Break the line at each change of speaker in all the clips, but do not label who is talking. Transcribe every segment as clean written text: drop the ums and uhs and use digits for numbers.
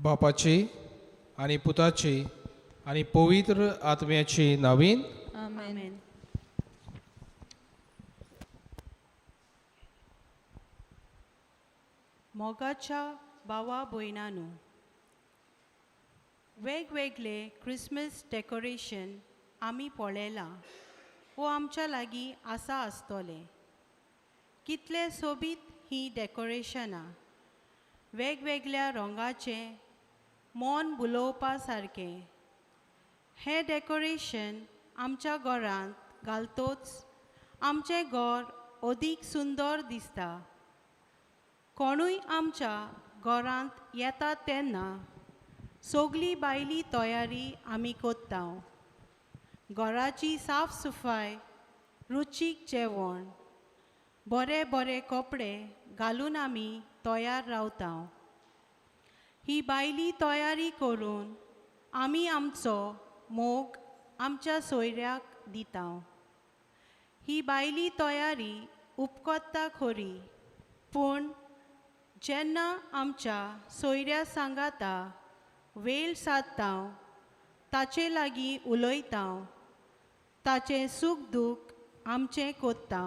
बापाची आनी पुताची आनी पवित्र आत्म्याची नवीन
आमेन.
मोगाच्या भावा भयणांनो, वेगवेगळे क्रिसमस डेकोरेशन आमी पळयलां वो आमच्या लागीं आसा आसतलें. कितले सोबीत हीं डेकोरेशनां, वेगवेगळ्या रंगाचें, मन भुलोवपा सारकें. हें डेकोरेशन आमच्या घरांत घालतोच आमचें घर अदीक सुंदर दिसता. कोणूय आमच्या घरांत येता तेन्ना सगली बायली तयारी आमी करता. घराची साफ सफाय, रुचीक जेवण, बरे बरे कपडे घालून आमी तयार रावता. ही बायली तयारी करून आमी आमचो मोग आमच्या सोयऱ्याक दिता. ही बायली तयारी उपकरता खरी, पूण जेन्ना आमच्या सोयऱ्या सांगाता वेळ सादता, ताचे लागीं उलयता, ताचें सूख दूख आमचें कोत्ता,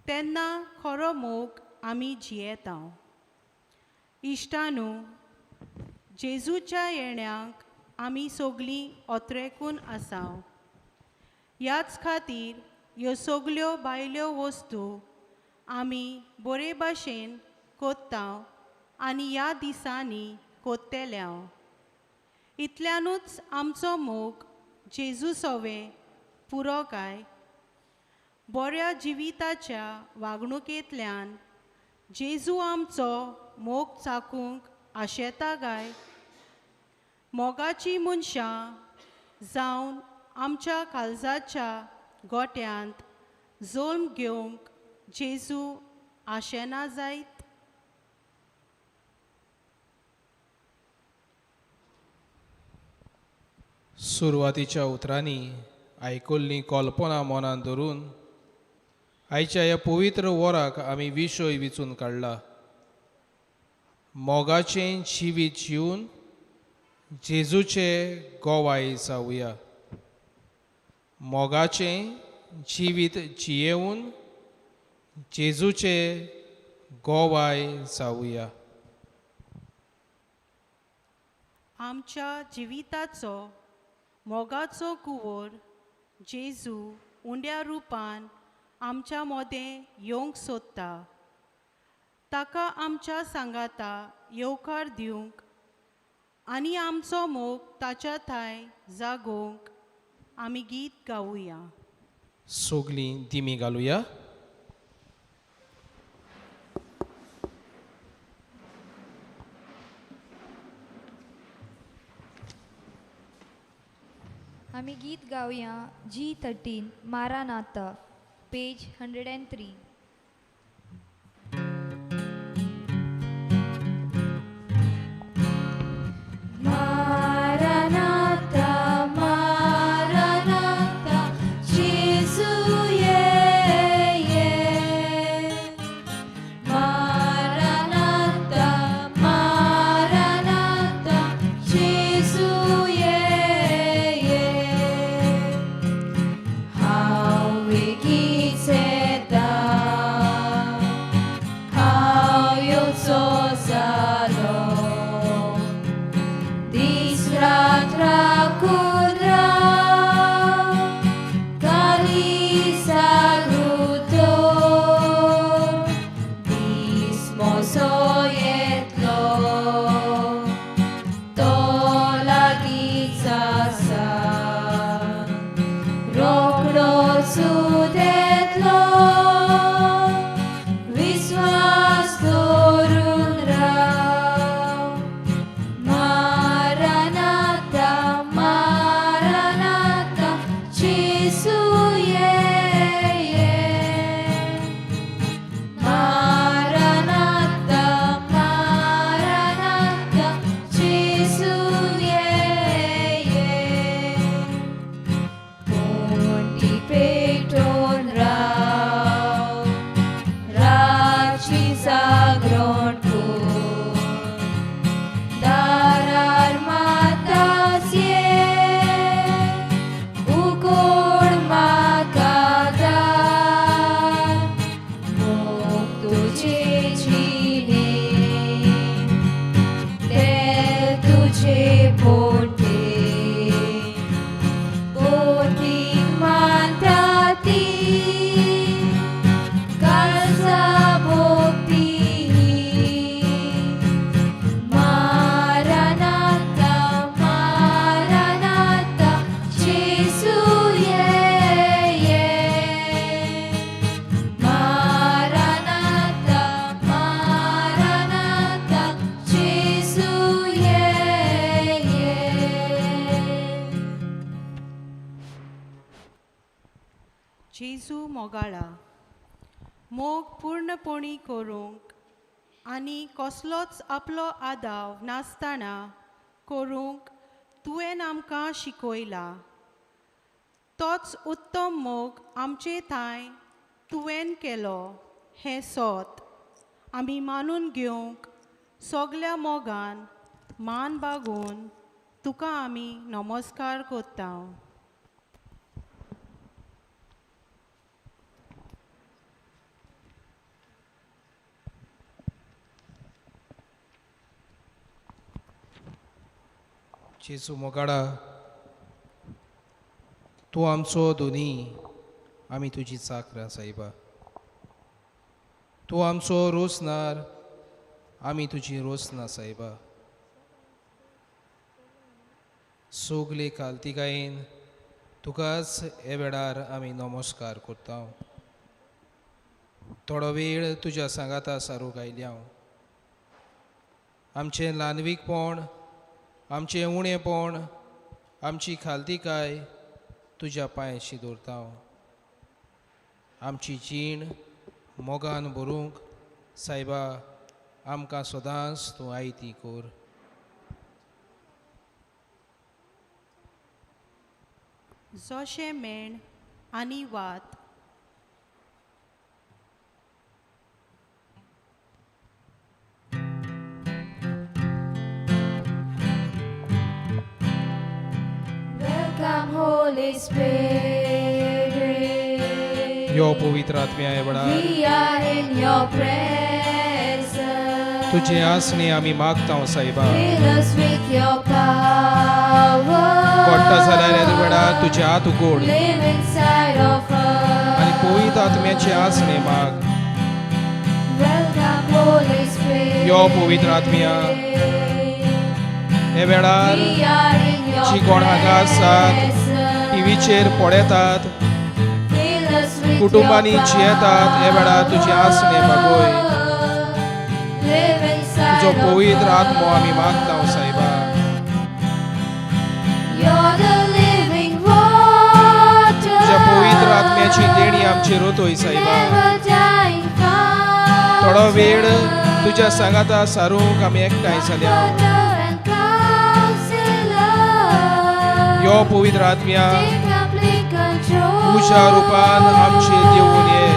तेन्ना खरो मोग आमी जियेता. इश्टानू, जेजूच्या येण्याक आमी सगलीं ओत्रेकून आसा. ह्याच खातीर ह्यो सगल्यो भायल्यो वस्तू आमी बरे भाशेन कोत्ता आनी ह्या दिसांनी कोत्तेल्या. इतल्यानूच आमचो मोग जेजू सोवे पुरो काय? बऱ्या जिविताच्या वागणुकेंतल्यान जेजू आमचो मोग चाकूंक आशेता काय? मोगाची मनशां जावन आमच्या काळजाच्या गोट्यांत जल्म घेवंक जेजू आशेना जायत?
सुरवातीच्या उतरांनी आयकुल्ली कल्पना मनान धरून आयच्या ह्या पवित्र वराक आमी विशय विचून काडला. मोगाचें जिवीत जिवन जेजूचे गोवाय जावया. मोगाचें जिवीत जियेवन जेजूचे गोवाय जावया.
आमच्या जिविताचो मोगाचो कुंवर जेजू उंड्या रुपान आमच्या मोदें येवंक सोदता. ताका आमच्या सांगाता येवकार दिवंक आनी आमचो मोग ताच्या थांय जागोवंक आमी गीत गावुया.
सगलीं दिमी घालुया.
आमी गीत गावया G13 Maranatha, page 103. Maranatha, Maranatha, Jesu ye ye. Maranatha, Maranatha, Jesu ye ye. How we get तुझे जिणे तेल तुझे पोटे पोटीक मानता ती काळजा भोगती मारानाथा मारानाथा जेसू ये ये मारानाथा मारानाथा जेसू ये ये.
जेजू मोगाळा मोग पूर्णपणी करूंक आनी कसलोच आपलो आदाव नासतना करूंक तुवें आमकां शिकयला. तोच उत्तम मोग आमचे थांय तुवें केलो हें सोत आमी मानून घेवंक सगल्या मोगान मान बागोवन तुका आमी नमस्कार करता.
जेजू मोगाडा, तूं आमचो दोनी, आमी तुजी चाकरां सायबा. तूं आमचो रोसनार, आमी तुजी रोसना सायबा. सोगले कालतिकायेन तुकाच हे वेळार आमी नमस्कार करता. थोडो वेळ तुज्या सांगाता सारूंक आयल्या हांव. आमचें ल्हानवीकपण, आमचें उणेपण, आमची खालतिकाय तुज्या पांयाशी दवरता हांव. आमची जीण मोगान भरूंक सायबा आमकां सदांच तूं आयती कर.
जोशे मेण आनी वात
Welcome, Holy Spirit.
यो पवित्र आत्म्या ह्या वेळार
We are in your presence.
तुजें आसणें आमी मागता सायबा.
Fill us with your power.
कोट्टा जाल्यार ह्या वेळार तुजें हात उगोड
Live inside of us.
आनी पवित्र आत्म्याचें आसणें माग.
Welcome, Holy Spirit.
यो पवित्र आत्म्या हे वेळार
We are in your
जी कोण हांगा आसात,
presence.
टिवीचेर पळयतात,
Fill us with
कुटुंबांनी
your
जियेतात, हे वेळार तुजें आसणें मागोय.
Live inside
तुजो
of
पवित्र आत्मो
us.
आमी मागता सायबा.
You're the living water.
तुज्या पवित्र आत्म्याची देणी आमची रोतोय सायबा.
Never dying fountain.
थोडो वेळ तुज्या सांगाता सारूंक आमी एकठांय जाल्या.
Comforter and counselor.
यो पवित्र आत्म्या
Take complete control.
तुज्या रुपान आमचेर देवून ये.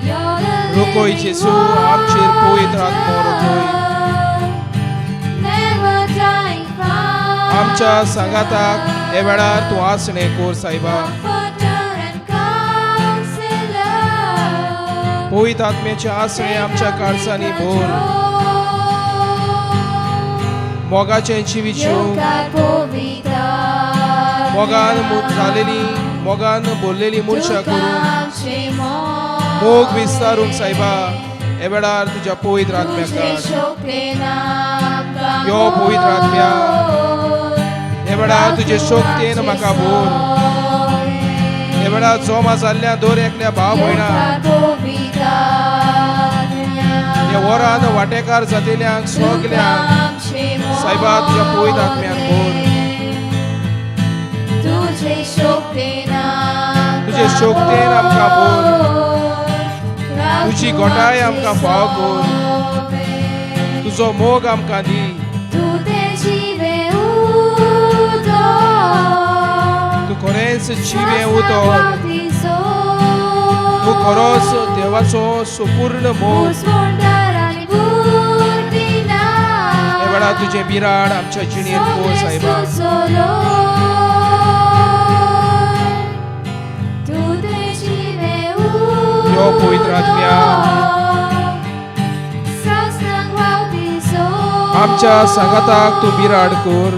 You're the
रोकोय
living
जेजू, आमचेर पवित्र आत्मो रोकोय.
Never dying fountain.
आमच्या सांगाताक हे वेळार तूं आसणें कोर सायबा.
Comforter and counselor.
पवित्र आत्म्याचें आसणें आमच्या काळजांनी भर. मोगाचें जिवीत जिवूंक, मोगान जालेली, मोगान भरलेली मुर्शा करूंक, मोग विस्तारूंक सायबा हे वेळार तुज्या पवित्र आत्म्याक धाड. यो पवित्र आत्म्या, हे वेळार तुजे शक्तेन म्हाका भर. हे वेळार जोमा जाल्ल्या दर एकल्या भाव भयणा, हे वरान वांटेकार जातेल्यांक सगल्यांक सायबा तुज्या पवित्र आत्म्याक भर. तुजे शक्तेन आमकां भर. तुजी घटाय आमकां फाव कर. तुजो मोग आमकां दी. तूं खरेंच जिवें उदक, तूं खरोच देवाचो सुपूर्ण मोग. हे वेळार तुजें बिराड आमच्या जिणेंत कोर सायबा. यो पवित्र आत्म्या, आमच्या सांगाताक तूं बिराड कर.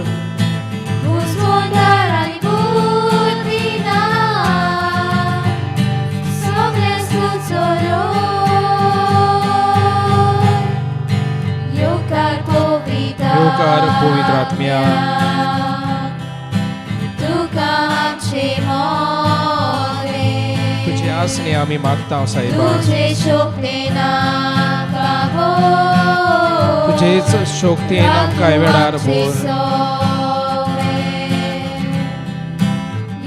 घुस्मोंडार आनी बुद्धी ना, सगळेंच तूं चलोय. येवकार पवित्र
येवकार पवित्र आत्म्या.
तुका आमचे मोरे.
तुजे आसणे आमी मागता सायबा.
तुजे शोकतेन आमकां भर.
तुजेच शोकतेन आमकां ह्या वेळार भर.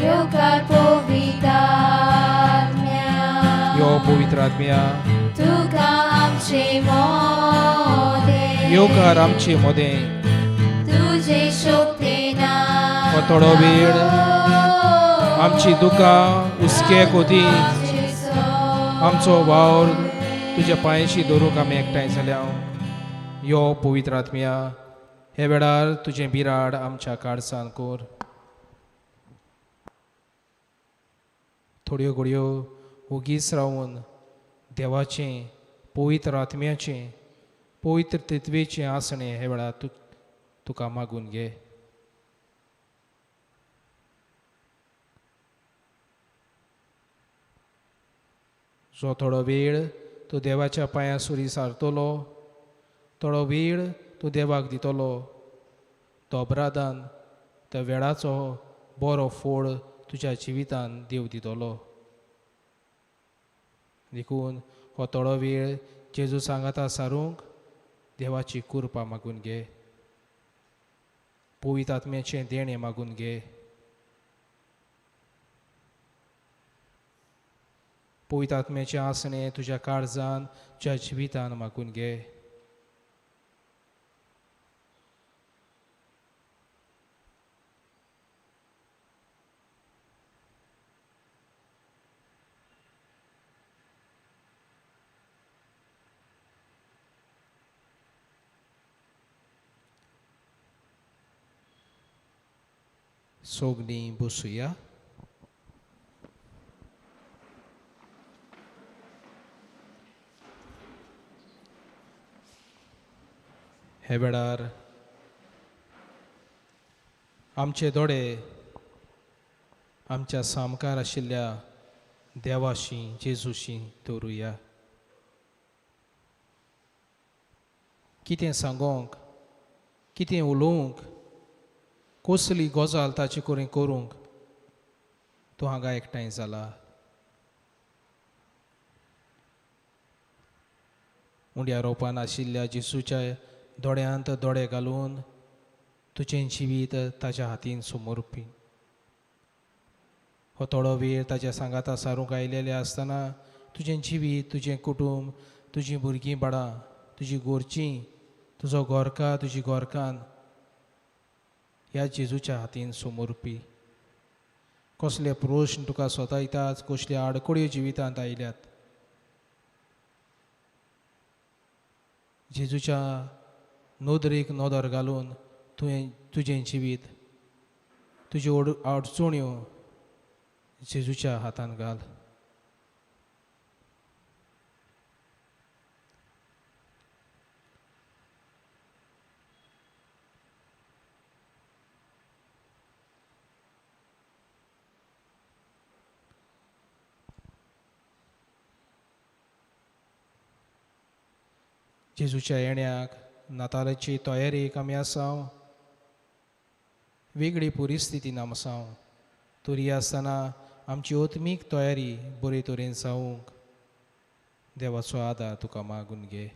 येवकार पवित्र आत्म्या.
यो पवित्र आत्म्या.
तुका आमचे मोदे.
येवकार आमचे मोदें.
तुजे शोकतेन
हो थोडो वेळ आमची दुकां हुस्के कोती आमचो वावर तुज्या पांयशी दवरूंक आमी एकठांय जाल्या. यो पवित्र आत्म्या, हे वेळार तुजें बिराड आमच्या काळसान कर. थोड्यो घडयो ओगीच रावन देवाचें पवित्र आत्म्याचें पवित्र तत्वेचें आसणें हे वेळार तुका मागून घे. जो थोडो वेळ तूं देवाच्या पांयां सुरी सारतलो, थोडो वेळ तूं देवाक दितलो, तो अपराधान त्या वेळाचो बरो फोड तुज्या जिवितान देव दितलो. देखून हो थोडो वेळ जेजू सांगाता सारूंक देवाची कृपा मागून घे, पवित्र आत्म्याचें देणें मागून घे. पवित्र आत्म्याचें आसणें तुज्या काळजान तुज्या जिवितान मागून घे. सोगणी बसुया. हे वेळार आमचे दोळे आमच्या सामकार आशिल्ल्या देवाशी जेजूशी दवरुया. कितें सांगोंक, कितें उलोवंक, कसली गजाल ताचे कडेन करूंक तूं हांगा एकठांय जाला. उंड्या रोपान आशिल्ल्या जेजूच्या दोळ्यांत दोळे घालून तुजें जिवीत ताच्या हातीन समर्पी. हो थोडो वेळ ताच्या सांगाता सारूंक आयलेले आसतना तुजें जिवीत, तुजें कुटूंब, तुजीं भुरगीं बाळां, तुजी गोरचीं, तुजो गोरकार, तुजी गोरकान ह्या जेजूच्या हातीन समर्पी. कसले प्रश्न तुका स्वता, कसल्यो आडखळ्यो जिवितांत आयल्यात, जेजूच्या नदरेक नदर घालून तुवें तुजें जिवीत, तुज्यो अडचण्यो जेजूच्या हातान घाल. जेजूच्या येण्याक नातालाची तयारेक आमी आसा, वेगळी परिस्थितीन आमी आसा, तरी आसतना आमची आत्मीक तयारी बरे तरेन जावंक देवाचो आदार तुका मागून घे.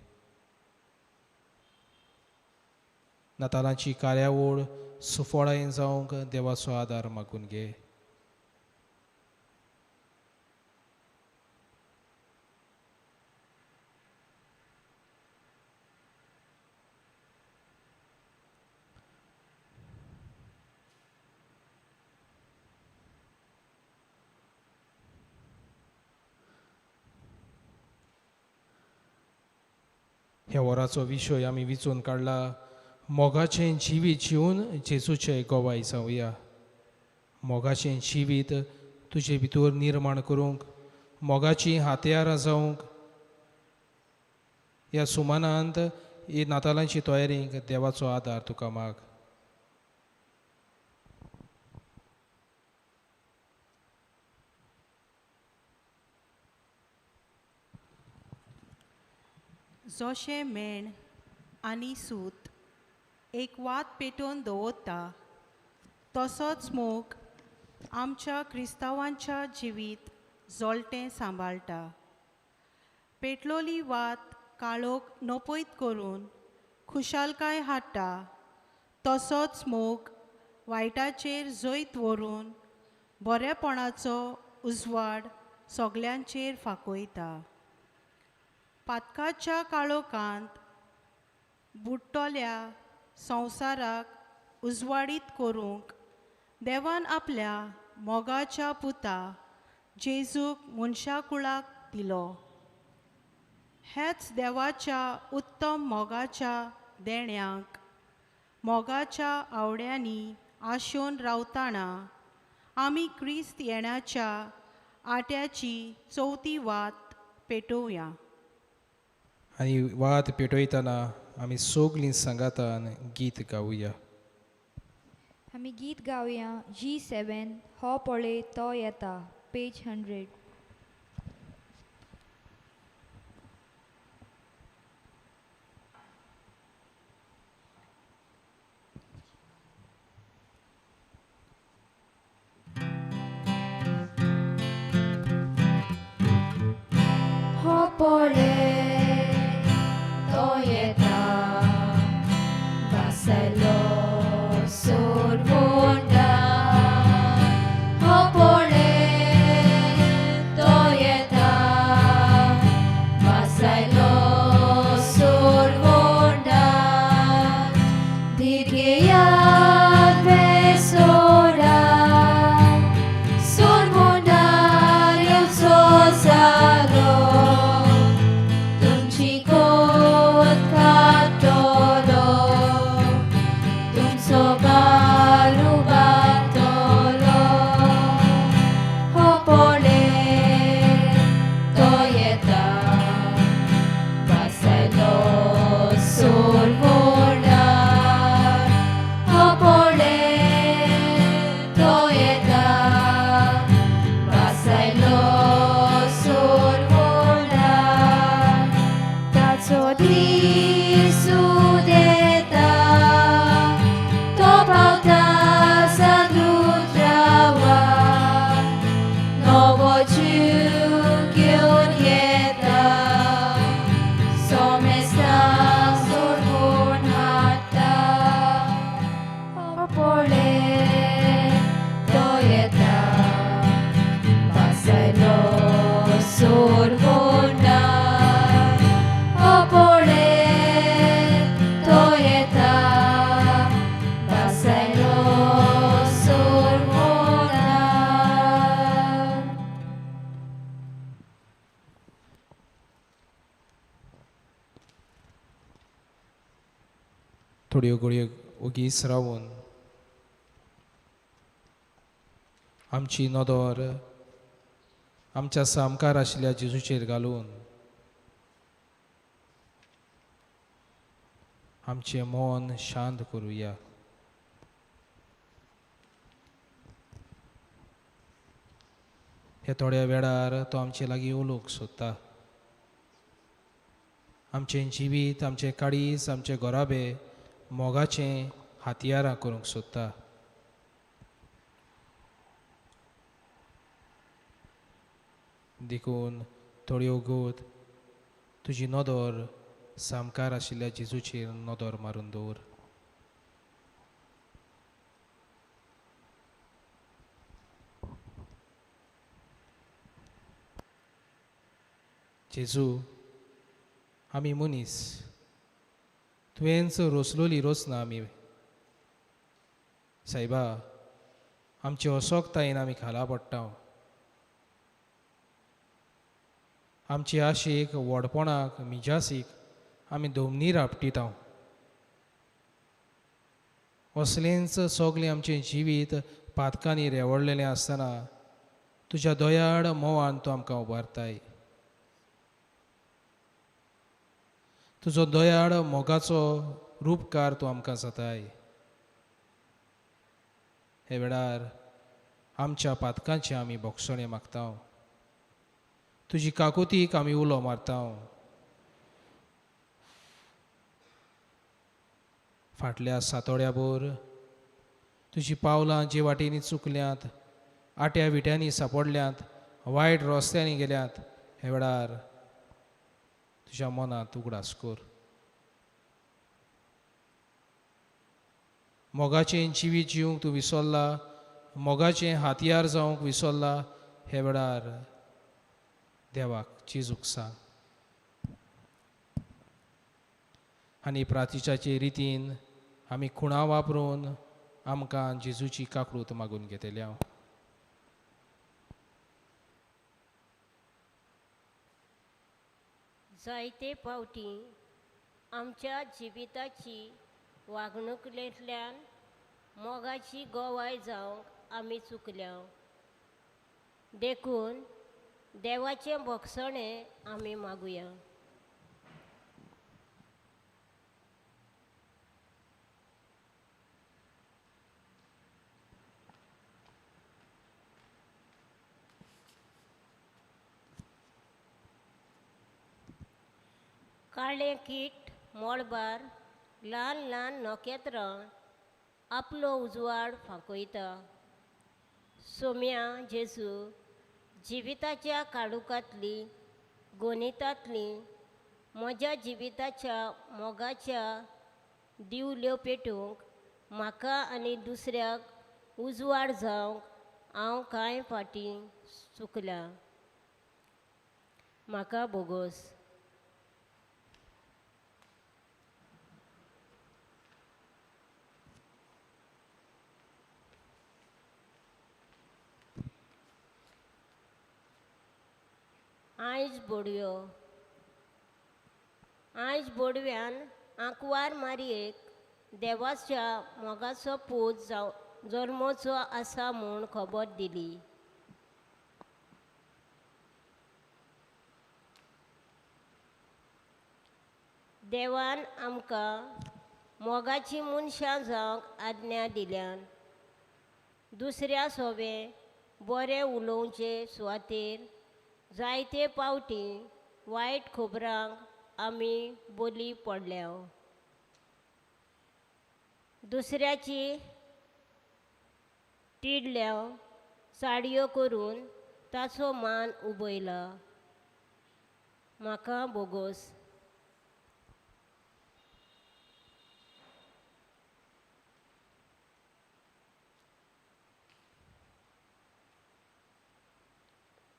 नातालांची कार्यावळ सुफळायेन जावंक देवाचो आदार मागून घे. ह्या वराचो विशय आमी विचून काडला, मोगाचें जिवीत जिवन जेजूचे गवाय जावया. मोगाचें जिवीत तुजे भितर निर्माण करूंक, मोगाचीं हातयारां जावंक, ह्या सुमानांत ही नातालांची तयारीक देवाचो आदार तुका माग.
जोशें मेण आनी सूत एक वात पेटोवन दवरता तसोच मोग आमच्या क्रिस्तांवांच्या जिवीत जोलटें सांबाळटा. पेटलोली वात काळोख नपयत करून खुशालकाय हाडटा तसोच मोग वायटाचेर जैत व्हरून बरेपणाचो उजवाड सगल्यांचेर फांकयता. पातकाच्या काळोखांत बुडटल्या संवसाराक उजवाडीत करूंक देवान आपल्या मोगाच्या पुता जेजूक मनशाकुळाक दिलो. हेच देवाच्या उत्तम मोगाच्या देण्यांक मोगाच्या आवड्यांनी आशोवन रावतना आमी क्रिस्त येण्याच्या आट्याची चवथी वात पेटोवया.
आनी वात पेटयतना आमी सगलीं सांगातान गीत गावया.
आमी गीत गावया G7 हो पळय तो येता, पेज 100. हो पळय तो येता वासायलो सोडवंडा. हो पळय तो येता वासायलो सोडवंडा. दिर्घेयात बेसोडा सोडवंडा येवचो जालो. तुमची कोत काडटलो तुमचो भार उबारतलो. हो पळय तो येता वासायलो सोडवंडा. हो पळय तो येता वासायलो सोडवंडा. ताचो दीस उदेता तो पावता समुद्रावा. नवो जीव घेवन येता सोमेस्ताक सोडून हाडटा. हो पळय तो येता वासायलो सोडवंडा. हो पळय तो येता वासायलो सोडवंडा.
थोड्यो घडयो ओगीच रावून आमची नदर आमच्या सामकार आशिल्ल्या जेजूचेर घालून आमचें मन शांत करुया. ह्या थोड्या वेळार तो आमचे लागीं उलोवंक सोदता. आमचें जिवीत, आमचें काळीज, आमचे घराबे मोगाचें हातयारां करूंक सोदता. देखून थोड्यो गोत तुजी नदर सामकार आशिल्ल्या जेजूचेर नदर मारून दवर. जेजू, आमी मनीस, तुवेंच रोसलोली रोसना आमी. सायबा, आमचे असोकतायेन आमी खाला पडटा. आमचे आशेक, व्हडपणाक, मिजासीक आमी दोमनीर आपटिता. असलेंच सगळें आमचें जिवीत पातकांनी रेवडलेलें आसतना तुज्या दयाळ मोवान तूं आमकां उबारताय. तुजो दयाळ मोगाचो रूपकार तूं आमकां जाताय. हे वेळार आमच्या पातकांचें आमी भोगसणें मागता, तुजी काकुतीक आमी उलो मारता. फाटल्या सातोड्याभर तुजी पावलां जे वाटेनी चुकल्यांत, आट्या विट्यांनी सापडल्यांत, वायट रस्त्यांनी गेल्यात, हे वेळार तुज्या मनांत उगडास कर. मोगाचें जिवीत जिवंक तूं विसरला, मोगाचें हातयार जावंक विसरला, हे वेळार देवाक जेजूक सांग. आनी प्रातिचाचे रितीन आमी खुणां वापरून आमकां जेजूची काकूट मागून घेतल्या.
जायते फावटी आमच्या जिविताची वागणुकेंतल्यान मोगाची गवाय जावंक आमी चुकल्या, देखून देवाचें भोगसणें आमी मागुया. काळें कीट मळबार ल्हान ल्हान नखेत्रां आपलो उजवाड फांकयता. सोम्या जेजू जिविताच्या काळुकांतली गोनितांतली म्हज्या जिविताच्या मोगाच्या दिवल्यो पेटोवंक म्हाका आनी दुसऱ्याक उजवाड जावंक हांव कांय फाटीं चुकलां, म्हाका भोगोस. आयज बोडव्यो आयज बोडव्यान आंकवार मारयेक देवाच्या मोगाचो पूत जाव जल्मोचो आसा म्हूण खबर दिली. देवान आमकां मोगाची मनशां जावंक आज्ञा दिल्यान. दुसऱ्या सोबें बरें उलोवचे सुवातेर जायते पावटी वायट खबरांक आमी बोली पडल्या. दुसऱ्याची तिडल्या साडयो करून ताचो मान उबयला, म्हाका भोगोस.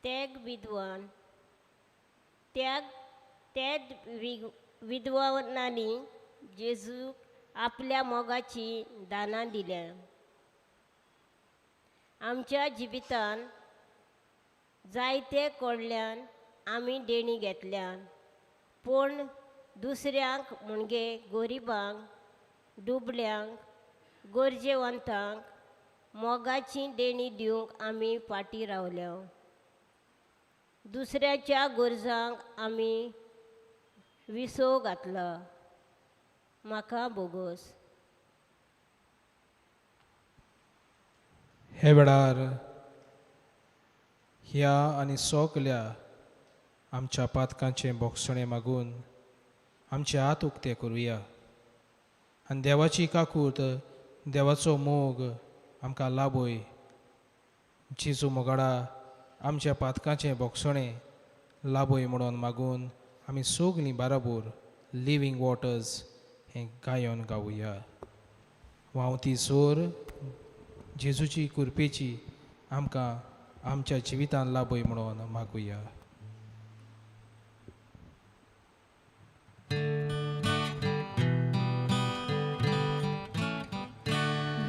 त्याग विद्वान त्याग त्या विद्वानांनी जेजूक आपल्या मोगाची दानां दिल्या. आमच्या जिवितान जायते कडल्यान आमी देणी घेतल्यान, पूण दुसऱ्यांक म्हणजे गरिबांक, दुबळ्यांक, गरजेवंतांक मोगाची देणी दिवंक आमी फाटीं रावल्या. दुसऱ्याच्या गरजांक आमी विसव घातला, म्हाका भोगोस.
हे वेळार ह्या आनी सगल्या आमच्या पातकांचें भोगसणें मागून आमचे हात उक्ते करुया आनी देवाची काकूट, देवाचो मोग आमकां लाभय. जेजू मोगाडा आमच्या पातकांचें भोगसणें लाभय म्हणून मागून आमी सगलीं बाराबोर लिव्हींग वॉटर्स हें गायन गावया. व्हांवती जोर जेजूची कृपेची आमकां आमच्या जिवितान लाभय म्हणून मागुया.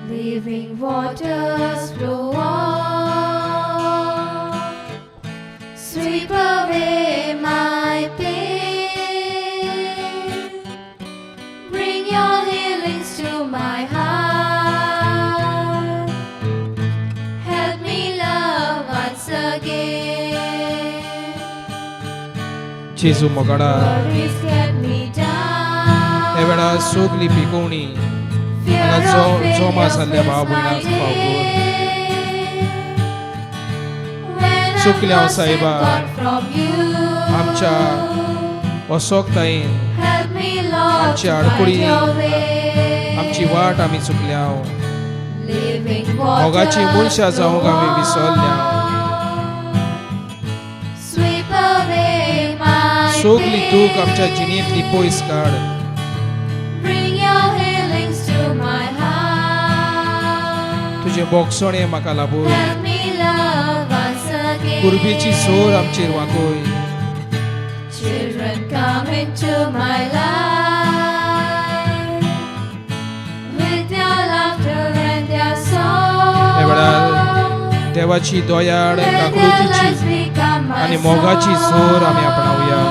Living waters flow on, sweep away my pain, bring your healings to my heart, help me love once again.
जेजू मोगाडा
Worries get me down,
वेळार सगली पिकोवणी
Fear
हांगा
of
जमा
failure
जाल्ल्या
fills
भाव
my
भयणांक पाव कर.
day. When I'm
चुकल्या
lost and
सायबा,
gone from you.
आमच्या असोकतायेन
Help me, Lord,
आमची
to find
आडकुळी,
your way.
आमची वाट आमी चुकल्या.
Living
मोगाची
waters
मनशां जावंक आमी
flow
विसरल्या.
on. Sweep away my
सगली दूख आमच्या
pain.
जिणेंतली पयस काड.
Bring your healings to my heart.
तुजें बोगसणें म्हाका लाभय.
Help me love once again.
कुर्बेची सोर आमचेर वागय.
Children come into my life with their laughter and their song.
ह्या वेळार देवाची दयाळ,
Let their
काकुळतीची
lives become my
आनी मोगाची जोर आमी आपणावया.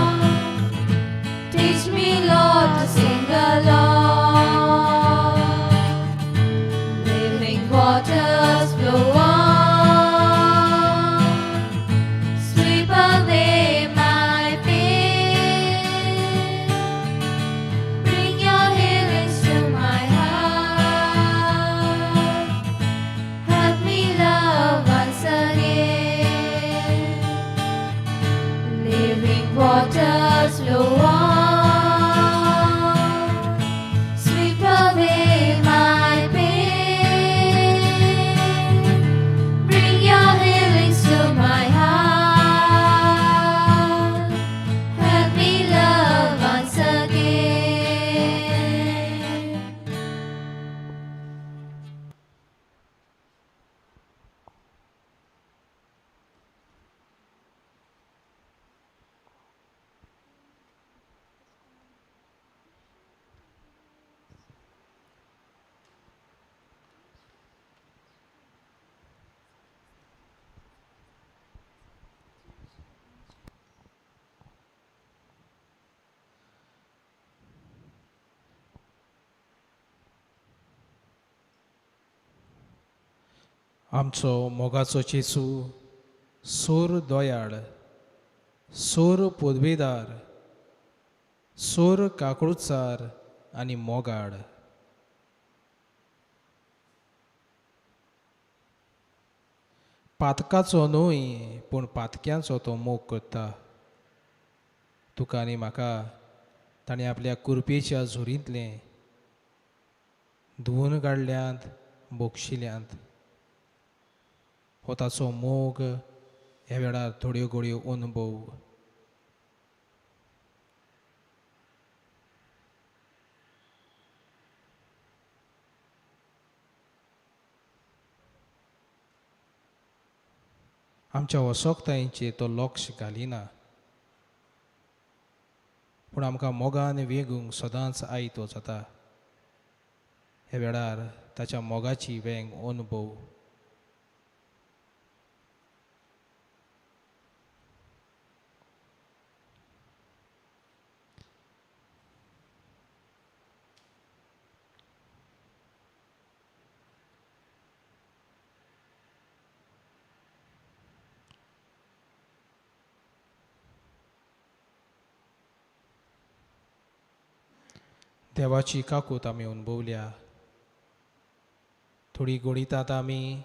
Teach me, Lord, to sing along. Living waters flow on. Sweep away my pain. Bring your healings to my heart. Help me love once again. Living waters flow on. Sweep away my pain. Bring your healings to my heart. Help me love once again.
आमचो मोगाचो जेजू सोर दोयाळ, सोर पदवेदार, सोर काकळुचार आनी मोगाड. पातकाचो न्हय पूण पातक्यांचो तो मोग करता. तुका आनी म्हाका ताणें आपल्या कुरपेच्या झोरींतलें धुवन काडल्यांत, बक्षिल्यांत. हो ताचो मोग. ह्या वेळार थोड्यो गोडयो अनुभव. आमच्या वसोकतायेचेर तो लक्ष घालिना पूण आमकां मोगान वेगूंक सदांच आयतो जाता. ह्या वेळार ताच्या मोगाची वेंग अनुभव. देवाची काकूत आमी अनुभवल्या. थोडी गोडितात आमी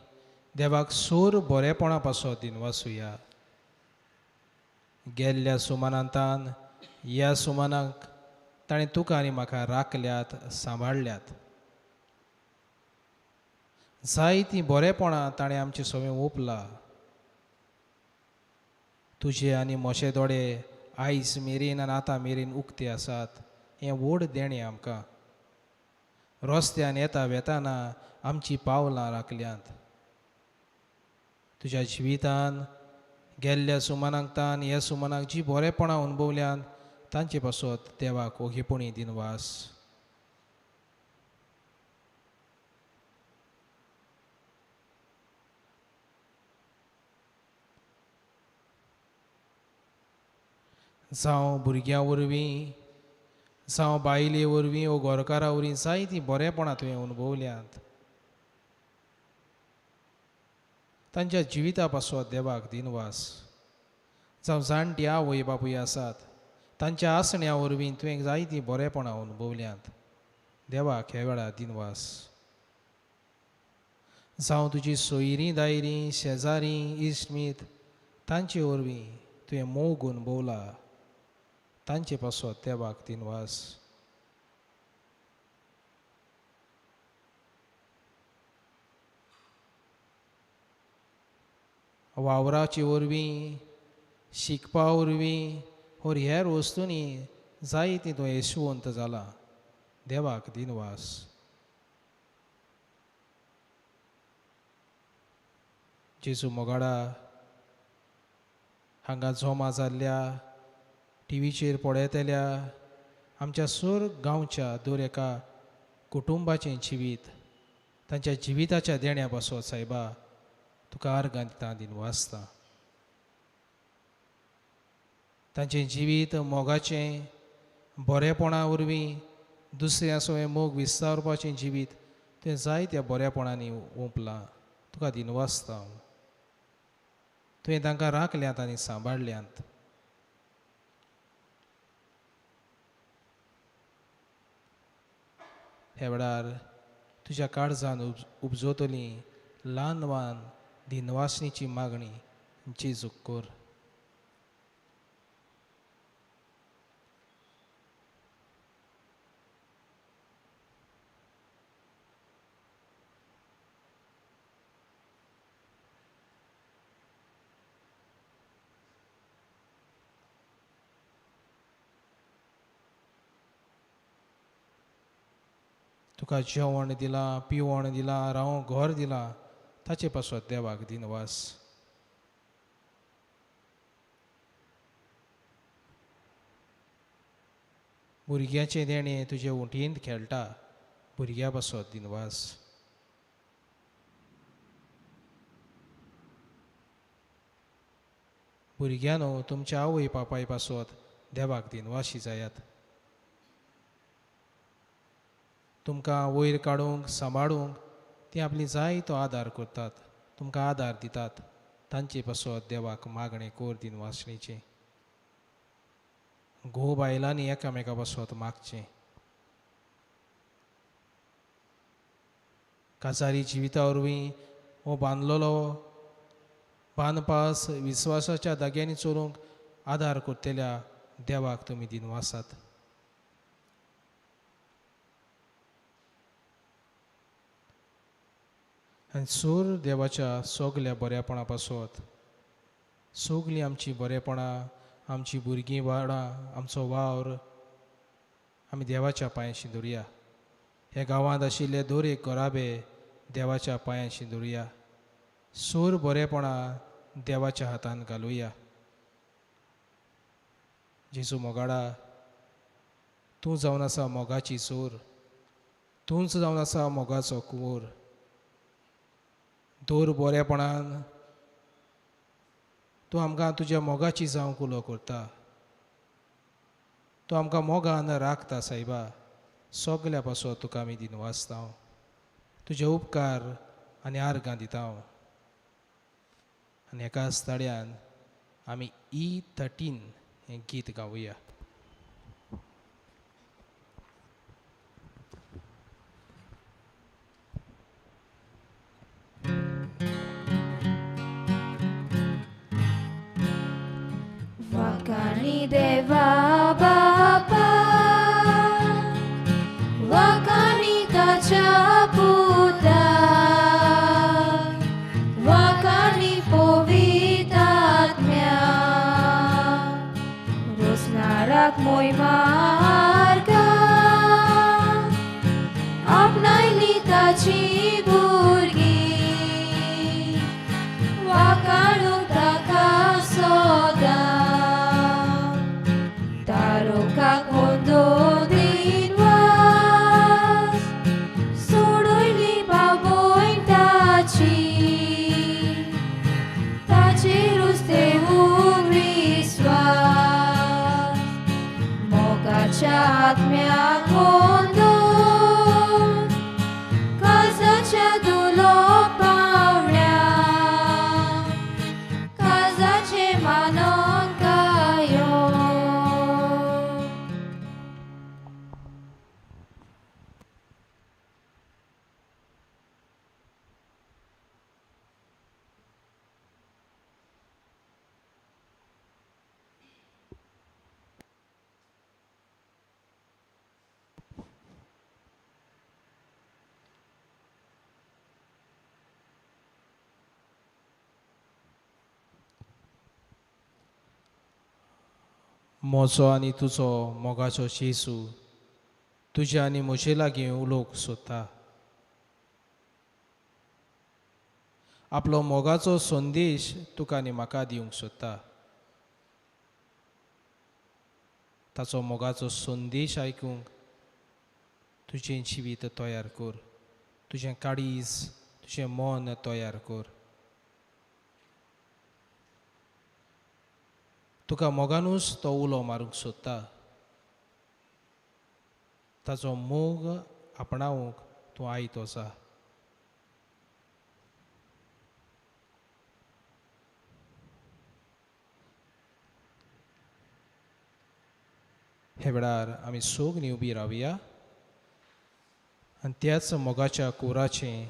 देवाक सोर बरेपणा पासत दिनवासुया. गेल्ल्या सुमानांतान ह्या सुमानाक ताणें तुका आनी म्हाका राखल्यात, सांबाळल्यात. जायतीं बरेपणां ताणें आमचे सवें ओंपला. तुजे आनी म्हजे दोळे आयज मेरेन आनी आतां मेरेन उक्ते आसात. हें व्हड देणें आमकां. रस्त्यान येता वेताना आमचीं पावलां राखल्यांत. तुज्या जिवितान गेल्ल्या सुमानाक तान ह्या सुमानाक जी बरेपणां अनुभवल्यांत तांचे पासत देवाक ओगीपणी दिनवास. जावं भुरग्यां वरवीं, जावं बायले वरवीं वो गोरकारा वरवीं जायतीं बरेपणां तुवें अनुभवल्यांत. तांच्या जिविता पासत देवाक दिनवास. जावं जाणटी आवय बापूय आसात तांच्या आसण्या वरवीं तुवें जायतीं बरेपणां अनुभवल्यांत. देवाक ह्या वेळार दिनवास. जावं तुजी सोयरीं दायरीं शेजारी इश्टमीत तांचे वरवीं तुवें मोग अणभवला, तांचे पासत देवाक दिनवास. वावराचे वरवीं, शिकपा वरवीं और हेर वस्तूंनी जायतीं तूं येशवंत जाला, देवाक दिनवास. जेजू मोगाडा, हांगा जमा जाल्ल्या टिवीचेर पळयतल्या आमच्या सूर गांवच्या दर एका कुटुंबाचें जिवीत, तांच्या जिविताच्या देण्या पासत सायबा तुका आर्गां दिता, दिनवासता. तांचें जिवीत मोगाचें, बरेपणा वरवीं दुसऱ्या सवें मोग विस्तारपाचें जिवीत तें जायत्या बऱ्यापणांनी ओंपलां, तुका दिनवासता. तुवें तांकां राखल्यात आनी सांबाळ्ळ्यात. ह्या वेळार तुज्या काळजान उपजतली ल्हान ल्हान दिनवासणीची मागणी जेजूक कर. तुका जेवण दिलां, पिवण दिलां, रावंक घर दिलां, ताचे पासत देवाक दिनवास. भुरग्याचें देणें तुजे उंटयेंत खेळटा, भुरग्या पासत दिनवास. भुरग्यांनो तुमच्या आवय बापाय पासत देवाक दिनवाशी जायात. तुमकां वयर काडूंक सांबाळूंक ती आपली जाय तो आदार करतात, तुमकां आदार दितात, तांचे पासत देवाक मागणें कोर दिनवासणीचें. घोव बायलांनी एकामेका पासत मागचें. काजारी जिविता वरवीं हो बांदलेलो बांदपास विस्वासाच्या दाग्यांनी चलूंक आदार करतल्या देवाक तुमी दिनवासात. आनी सूर देवाच्या सगल्या बऱ्यापणा पासत, सगलीं आमचीं बरेपणां, आमचीं भुरगीं बाळां, आमचो वावर आमी देवाच्या पांयांशी धरुया. ह्या गांवांत आशिल्ले दर एक घराबे देवाच्या पांयांशी धरुया. सूर बरेपणां देवाच्या हातान घालुया. जेजू मोगाडा, तूं जावन आसा मोगाची सूर, तूंच जावन आसा मोगाचो कुंवर. दर बरेपणान तूं आमकां तुज्या मोगाची जावंक उलो करता, तूं आमकां मोगान राखता सायबा. सगल्या पासत तुका आमी दिनवासता, तुजे उपकार आनी आर्गां दिता. आनी एकाच ताळ्यान आमी E13 हें गीत गावया.
वाकाणी देवा बापा, वाकाणी ताच्या पुता, वाकाणी पवित्र आत्म्या, रोसणाराक मोय मार्गा आपणायली ताची भुरगीं, वाकाणूंक ताका सदां. आत्म्या कोंदून काळजाच्या दुलो पावण्या, काळजाचे मानोन गायो.
म्हजो आनी तुजो मोगाचो जेजू तुज्या आनी म्हजे लागीं उलोवंक सोदता. आपलो मोगाचो संदेश तुका आनी म्हाका दिवंक सोदता. ताचो मोगाचो संदेश आयकूंक तुजें जिवीत तयार कर, तुजें काळीज, तुजें मन तयार कर. तुका मोगानूच तो उलो मारूंक सोदता. ताचो मोग आपणावंक तूं आयतो आसा. हे वेळार आमी सगळीं उबी रावया आनी त्याच मोगाच्या कुराचें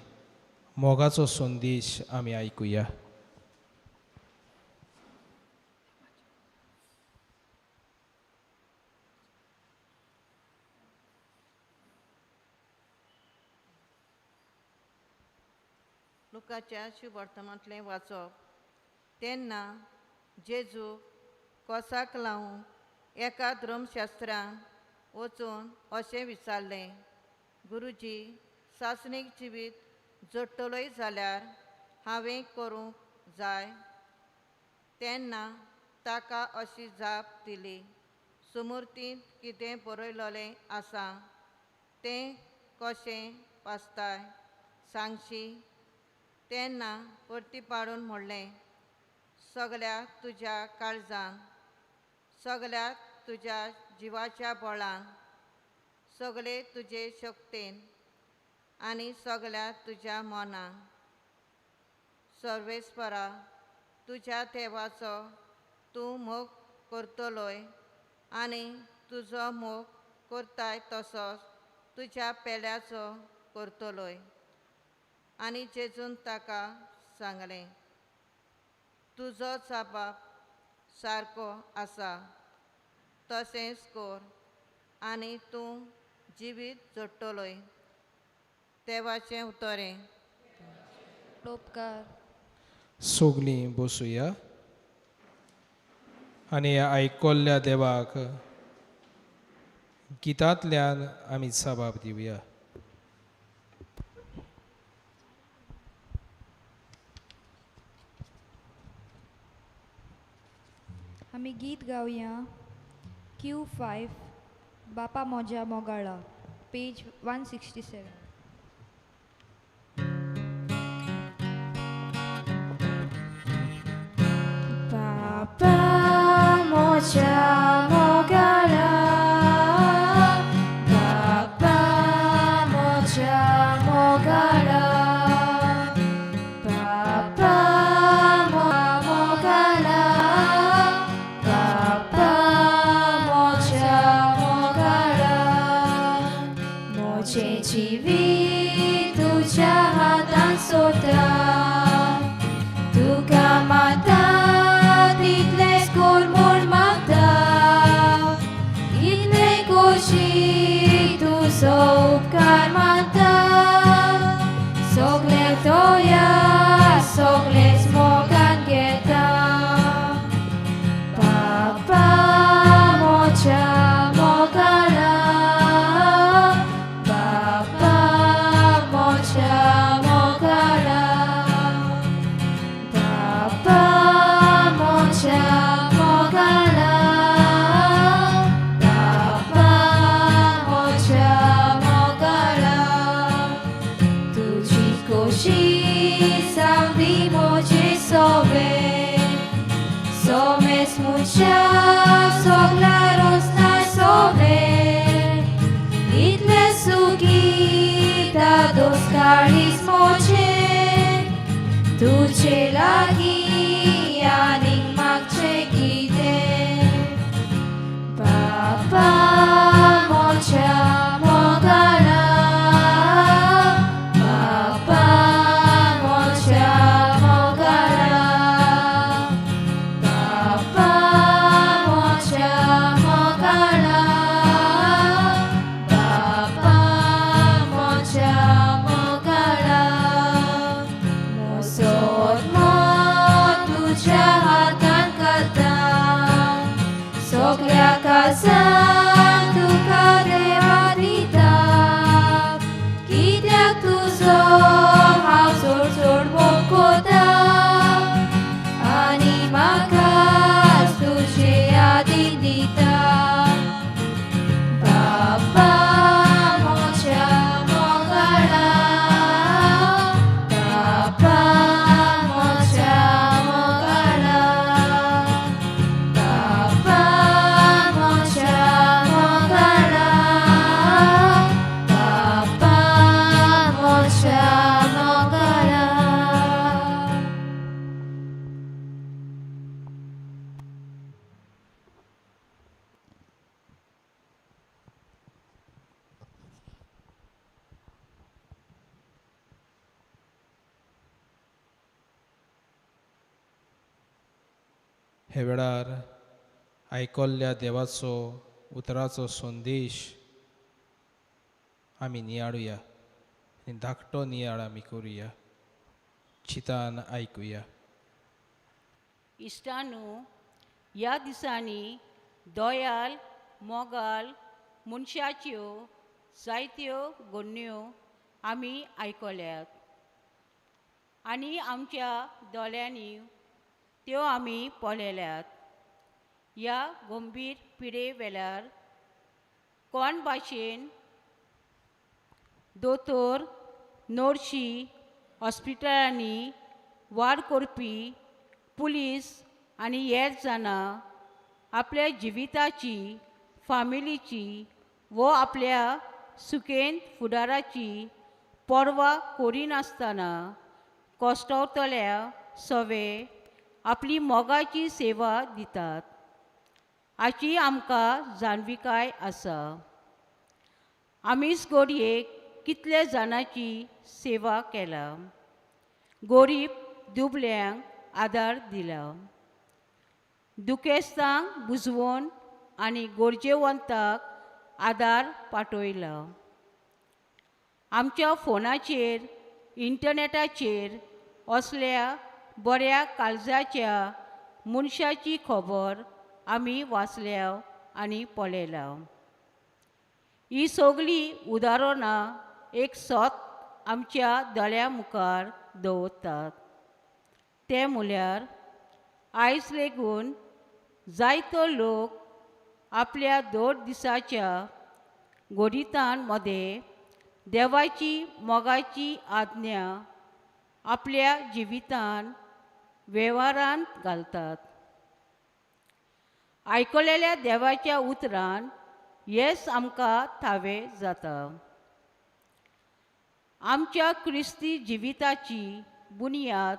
मोगाचो संदेश आमी आयकुया.
लुकाच्या शुभवर्तमांतलें वाचप. तेन्ना जेजू कोसाक लावूंक एका धर्मशास्त्रान वचून अशें विचारलें, गुरुजी, सासणीक जिवीत जोडटलोय जाल्यार हांवें करूंक जाय? तेन्ना ताका अशी जाप दिली, सुमुर्तींत कितें बरयलेलें आसा तें कशें वाचताय सांगशी? तेन्ना परती पाडून म्हणलें, सगल्या तुज्या काळजान, सगल्या तुज्या जिवाच्या बळान, सगळे तुजे शक्तेन आनी सगल्या तुज्या मनान सर्वेस्परा तुज्या देवाचो तूं मोग करतलोय आनी तुजो मोग करताय तसोच तुज्या पेल्याचो करतलोय. आनी जेजून ताका सांगलें, तुजो जबाब सारको आसा, तशेंच कर आनी तूं जिवीत जोडटलोय. देवाचें उतरें.
उपकार.
सगळीं बसुया आनी आयकल्ल्या देवाक गितांतल्यान आमी जबाब दिवया.
आमी गीत गावया Q5 बापा मोज्या मोगाळा, पेज 167.
बापा मोज्या मोगाळा, बापा मोज्या मोगाळा, बापा मोगाळा, बापा मोज्या मोगाळा, म्हजें जिवीत तुज्या हातान सोडटा, तुका माता तितलेंच कर म्हूण मागता, इतलें खोशी तुजो उपकार मानता, सगळें तोया सगळेंच मोगान घेता. बापा म्हज्या मोगाळा, बापा म्हज्या मोगाळा, बापा म्हज्या मोगाळा, बापा म्हज्या मोगाळा, तुजी खोशी सांगली म्हजे सोबे, सोमेस मनशाक सगळ्या रोसनाय सोबे, इतलें सुखी दादोस काळीज म्हजें, तुजे लागीं आनीक मागचें कितें? बापा म्हज्या मोगाळा, बापा म्हज्या मोगाळा, बापा म्हज्या मोगाळा, बापा म्हज्या मोगाळा, म्हजो आत्मो तुज्या हातान घालता, सगळ्या
हे वेळार आयकल्ल्या देवाचो उतराचो संदेश आमी नियाळुया आनी धाकटो नियाळ आमी करुया, चितान आयकुया.
इश्टानू, ह्या दिसांनी दोयाल मोगाल मनशाच्यो जायत्यो घडण्यो आमी आयकल्यात आनी आमच्या दोळ्यांनी त्यो आमी पळयल्यात. ह्या गंभीर पिडे वेळार कोण भाशेन दोतोर, नर्शी, हॉस्पिटलांनी वाड करपी पुलीस आनी हेर जाणां आपल्या जिविताची, फामिलीची वो आपल्या सुकेन फुडाराची पर्वा करिनासतना कश्टवतल्या सवे आपली मोगाची सेवा दितात हाची आमकां जाणविकाय आसा. आमीच घडयेक कितले जाणांची सेवा केला, गोरीब दुबल्यांक आदार दिला, दुखेस्तांक बुजवण आनी गरजेवंताक आदार पाठयला. आमच्या फोनाचेर, इंटरनेटाचेर असल्या बऱ्या काळजाच्या मनशाची खबर आमी वाचल्या आनी पळयल्या. ही सगळीं उदाहरणां एक सत आमच्या दोळ्यां मुखार दवरतात. तें म्हळ्यार आयज लेगून जायतो लोक आपल्या दोन दिसाच्या गोडितान मदें देवाची मोगाची आज्ञा आपल्या जिवितान वेव्हारांत घालतात. आयकलेल्या देवाच्या उतरान येस आमकां थावें जाता. आमच्या क्रिस्ती जिविताची बुन्याद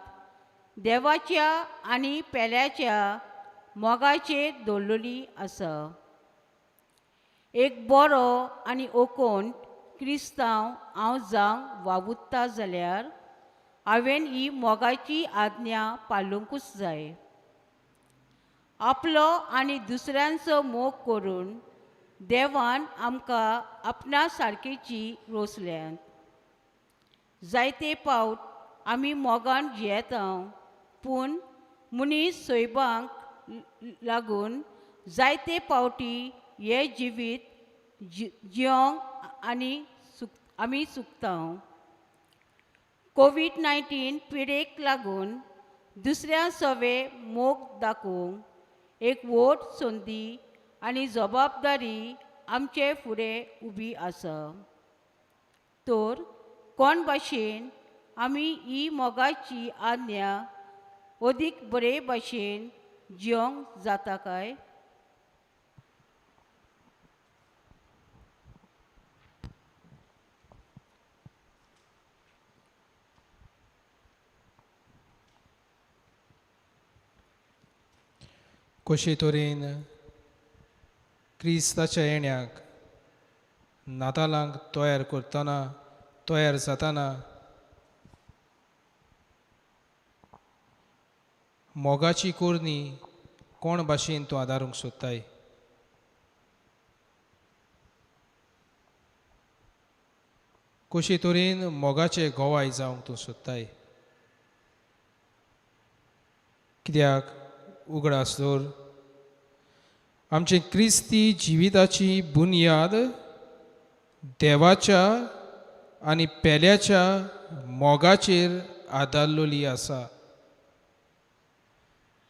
देवाच्या आनी पेल्याच्या मोगाचेर दवरलेली आसा. एक बरो आनी ओकोण क्रिस्तांव हांव जावंक वावुरता जाल्यार हांवें ही मोगाची आज्ञा पाळुंकूच जाय. आपलो आनी दुसऱ्यांचो मोग करून देवान आमकां आपणा सारकेची रोसल्यात. जायते पावट आमी मोगान जियेता, पूण मनीस सैबांक लागून जायते पावटी हें जिवीत जियोंक आनी आमी चुकता. कोवीड-19 पिडेक लागून दुसऱ्या सवे मोग दाखोवंक एक व्हड संदी आनी जबाबदारी आमचे फुडें उबी आसा. तर कोण भाशेन आमी ही मोगाची आज्ञा अदीक बरे भाशेन जियोंक जाता काय?
कशे तरेन क्रिस्ताच्या येण्याक नातालांक तयार करतना, तयार जातना मोगाची कोरणी कोण भाशेन तूं आदारूंक सोदताय? कशे तरेन मोगाचे गोवाय जावंक तूं सोदताय? कित्याक उगडास दवर, आमचे क्रिस्ती जिविताची बुन्याद देवाच्या आनी पेल्याच्या मोगाचेर आदारलेली आसा.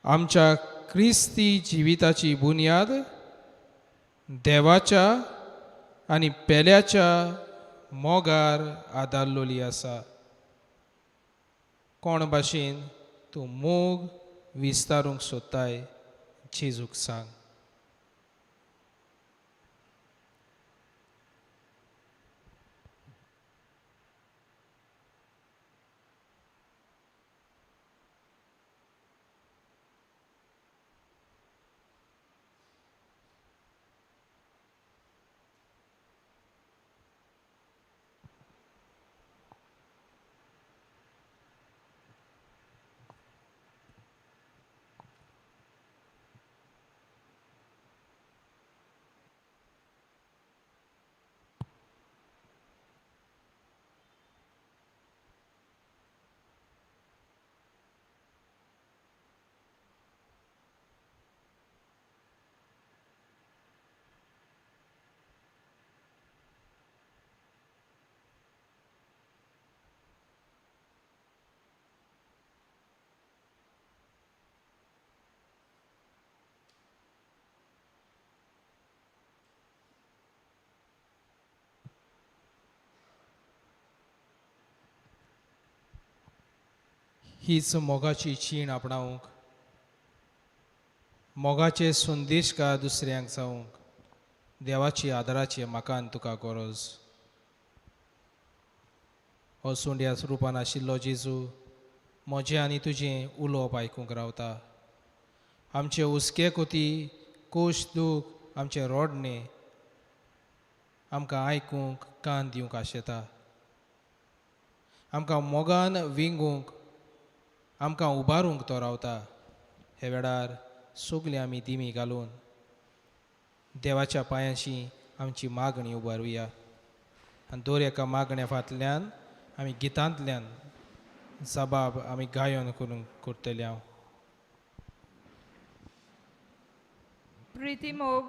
आमच्या क्रिस्ती जिविताची बुन्याद देवाच्या आनी पेल्याच्या मोगार आदारलेली आसा. कोण भाशेन तूं मोग विस्तारूंक सोदताय? जेजूक सांग. हीच मोगाची चीण आपणावंक, मोगाचे संदेशकार दुसऱ्यांक जावंक देवाची आदाराची म्हाका आनी तुका गरज. हो सोंड्या रुपान आशिल्लो जेजू म्हजें आनी तुजें उलोवप आयकूंक रावता. आमचे हुस्के कोती, कोश दूख, आमचें रोडणें आमकां आयकूंक कान दिवंक आशेता. आमकां मोगान विंगूंक, आमकां उबारूंक तो रावता. हे वेळार सगळीं आमी दिमी घालून देवाच्या पांयांशी आमची मागणी उबारुया आनी दर एका मागण्या फाटल्यान आमी गितांतल्यान जबाब आमी गायन करून करतले. हांव
प्रितीमोग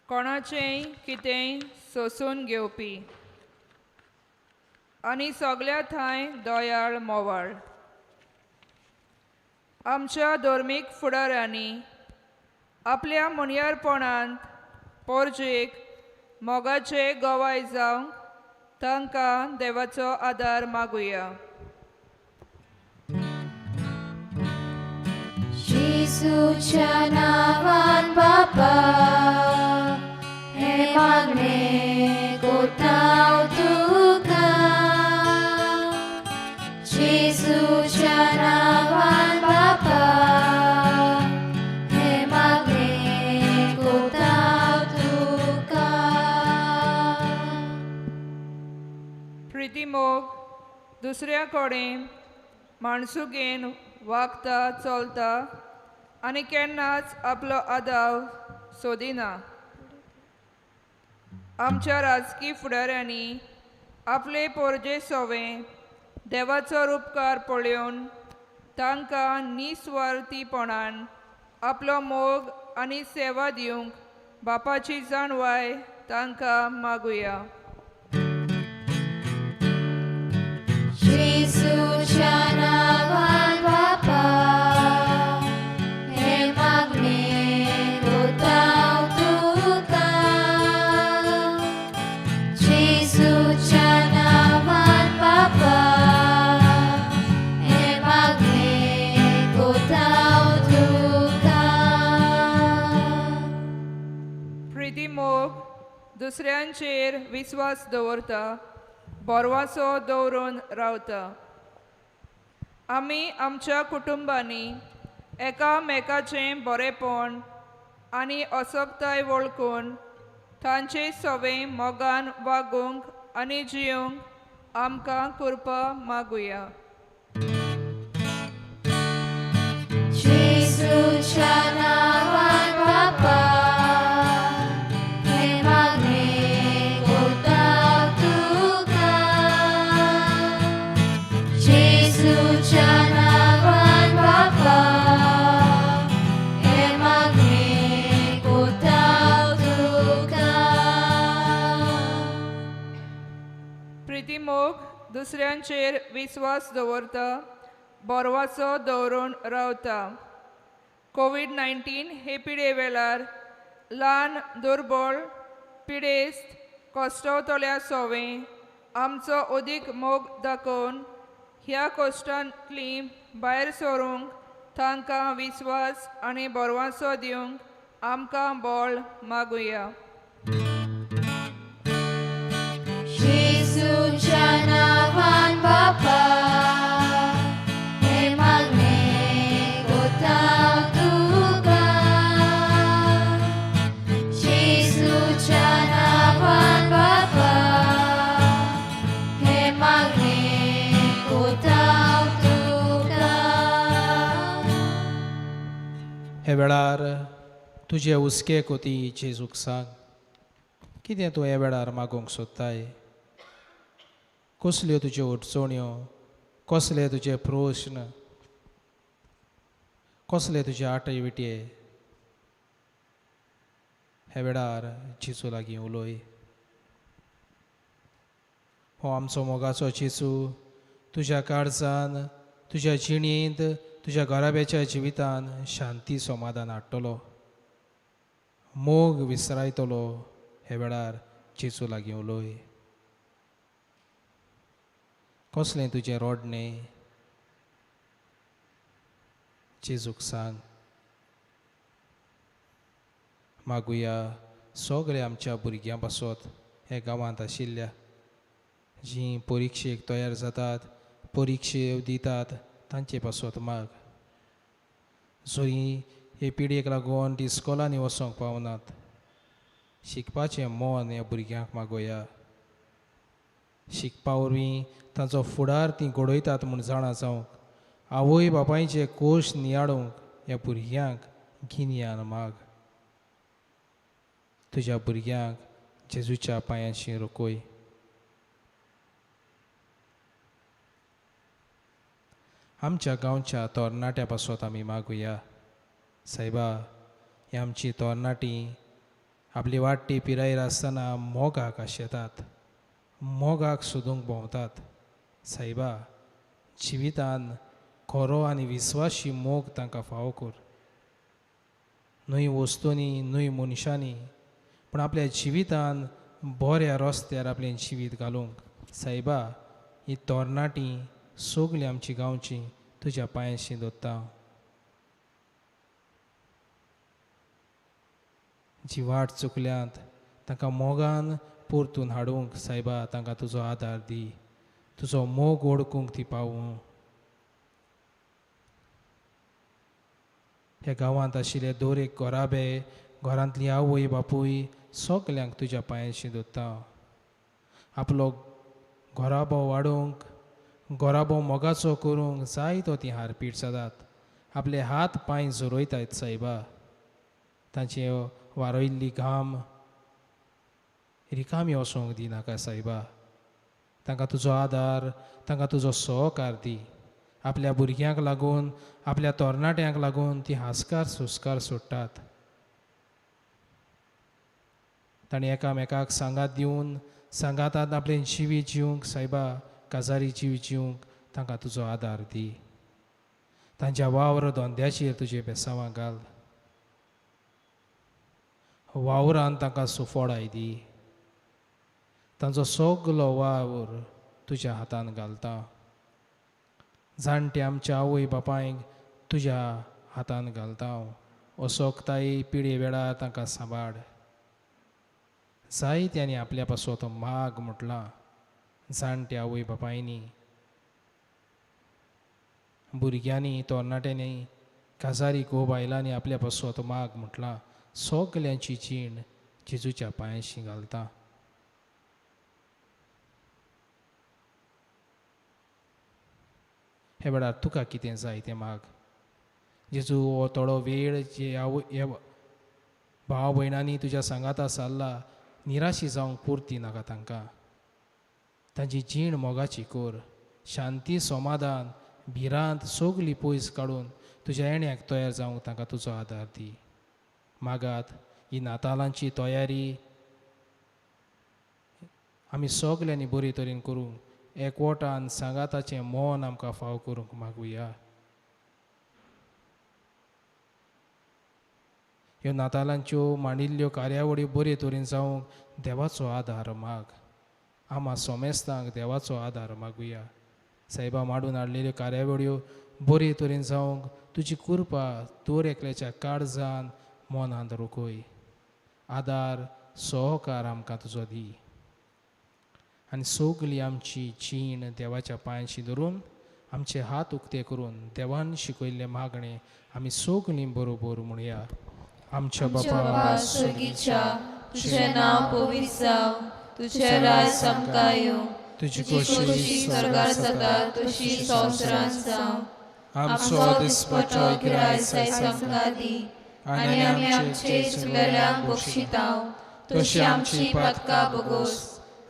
कोणाचेंय कितेंय सोसून घेवपी आनी सगल्या थांय दयाळ मोवाळ. आमच्या धर्मीक फुडाऱ्यांनी आपल्या मुनयारपणांत पोरजेक मोगाचे गवाय जावंक तांकां देवाचो आदार मागुया.
जेजूच्या नांवान बापा हें मागणें कोता हांव तुका. जेजूच्या नांवान बापा हें मागणें कोता हांव तुका.
प्रितीमोग दुसऱ्या कडेन माणसुगेन वागता चलता आनी केन्नाच आपलो आदाव सोदिना. आमच्या राजकी फुडाऱ्यांनी आपले पोरजे सोवे देवाचो उपकार पळोवन तांकां निस्वार्थीपणान आपलो मोग आनी सेवा दिवंक बापाची जाणवाय तांकां मागुया.
जेजूच्या नांवान बापा हें मागणें कोता हांव तुका. जेजूच्या नांवान बापा हें मागणें कोता हांव तुका.
प्रितीमोग दुसऱ्यांचेर विस्वास दवरता, बोरवासो दवरून रावता. आमी आमच्या कुटुंबांनी एकामेकाचें बरेपण आनी असक्ताय वळखून तांचे सवे मोगान वागूंक आनी जिवंक आमकां कृपा मागुया.
जेजूच्या नांवान बापा हें मागणें कोता हांव तुका. जेजूच्या नांवान बापा हें मागणें कोता हांव तुका.
प्रितीमोग दुसऱ्यांचेर विस्वास दवरता, बोरवाचो दवरून रावता. कोवीड-19 हे पिडे वेळार ल्हान दुर्बळ पिडेस्त कश्टवतल्या सोवे आमचो अदीक मोग दाखोवन ह्या कश्टांतली भायर सरूंक तांकां विस्वास आनी बोरवासो दिवंक आमकां बळ मागुया.
जेजूच्या नांवान बापा हें मागणें कोता हांव तुका. जेजूच्या नांवान बापा हें मागणें कोता हांव तुका.
हे वेळार तुजे हुस्के कोती जेजूक सांग कितें तूं हे वेळार मागूंक सोदताय. कसल्यो तुज्यो अडचण्यो, कसले तुजे प्रस्न, कसले तुजे आटय विटये हे वेळार जेजू लागीं उलय. हो आमचो मोगाचो जेजू तुज्या काळजान, तुज्या जिणेंत, तुज्या घराब्याच्या जिवितान शांती समाधान हाडटलो, मोग विसरायतलो. हे वेळार जेजू लागीं उलय. कसलें तुजें रोडणें, जेजूक सांग. मागुया सगळे आमच्या भुरग्यां पासत हे गांवांत आशिल्ल्या जीं परिक्षेक तयार जातात, परिक्षे दितात तांचे पासत माग. जरी हे पिढयेक लागून ती इस्कोलांनी वचोंक पावनात, शिकपाचें मन ह्या भुरग्यांक मागोया. शिकपा वरवीं तांचो फुडार तीं घडयतात म्हूण जाणा जावंक, आवय बापायचे कोश नियाळूंक ह्या भुरग्यांक गिन्यान माग. तुज्या भुरग्यांक जेजूच्या पांयांशी रोखय. आमच्या गांवच्या तरणाट्या पासत आमी मागुया. सायबा, ही आमची तरणाटी आपली वाडटी पिरायेर आसतना मोगाक आशेतात, मोगाक सोदूंक भोंवतात. सायबा, जिवितान खरो आनी विस्वाशी मोग तांकां फावो कर. न्हय वस्तूंनी, न्हय मनशांनी, पूण आपल्या जिवितान बऱ्या रस्त्यार आपलें जिवीत घालूंक सायबा ही तरणाटी सगळीं आमची गांवची तुज्या पांयांशी दवरता. जी वाट चुकल्यांत तांकां मोगान परतून हाडूंक सायबा तांकां तुजो आदार दी. तुजो मोग ओळखूंक ती पावूं. ह्या गांवांत आशिल्ले दर एक घराबे, घरांतली आवय बापूय सगल्यांक तुज्या पांयांशी दवरता. आपलो घराबो वाडोवंक, घराबो मोगाचो करूंक जायतो ती हारपीट जातात. आपले हात पांय झरयतात सायबा. तांचे वारयल्ली घाम रिकामी वचोंक दिनाका सायबा. तांकां तुजो आदार, तांकां तुजो सहकार दी. आपल्या भुरग्यांक लागून, आपल्या तरणाट्यांक लागून ती हांसकार सुस्कार सोडटात. तांणी एकामेकाक सांगात दिवन सांगातान आपलें जिवीत जिवंक सायबा, काजारी जीव जिवंक तांकां तुजो आदार दी. तांच्या वावर धंद्याचेर तुजे बेसांवां घाल. वावरान तांकां सुफोडाय दी. तांचो सगलो वावर तुज्या हातान घालता. जाणटे आमच्या आवय बापायक तुज्या हातान घालता. असोकताय पिडे वेळार तांकां सांबाळ. जायत्यांनी आपल्या पासत माग म्हटलां. जाणट्या आवय बापायनी, भुरग्यांनी, तरणाट्यांनी, काजारी घोव बायलांनी आपल्या पासत माग म्हटलां. सगल्यांची जीण जेजूच्या पांयांशी घालता. हे वेळार तुका कितें जाय तें माग. जेजू हो थोडो वेळ जे आवय भाव भयणांनी तुज्या सांगाता सारला, निराशी जावंक पुरती नाका तांकां. तांची जीण मोगाची कर. शांती, समाधान, भिरांत सगली पयस काडून तुज्या येण्याक तयार जावंक तांकां तुजो आदार दी. मागात ही नातालांची तयारी आमी सगल्यांनी बरे तरेन करूंक, एकवटान सांगाताचें मन आमकां फाव करूंक मागुया. ह्यो नातालांच्यो मांडिल्ल्यो कार्यावळी बरे तरेन जावंक देवाचो आदार माग. आमा सोमेस्तांक देवाचो आदार मागुया. सायबा, मांडून हाडलेल्यो कार्यावळ्यो बरे तरेन जावंक तुजी कृपा दर एकल्याच्या काळजान मनांत रोखय. आदार सहकार आमकां तुजो दी. आनी सगली आमची जीण देवाच्या पांयांशी धरून, आमचे हात उक्ते करून देवान शिकयल्लें मागणें आमी सगलीं बरोबर म्हणया. आमच्या बापा
स्वर्गीच्या, तुझें नांव पवित्र जावं, तुझें राज आमकां येवं,
तुजी
तुजी खोशी स्वर्गार जाता तशी संवसारांत जावं.
आमचो दिसपट्टो
गिरायक आयज आमकां दी, आनी आमी आमचे चुकलेल्यांक बक्षितांव तशी आमची पातकां भोगोस,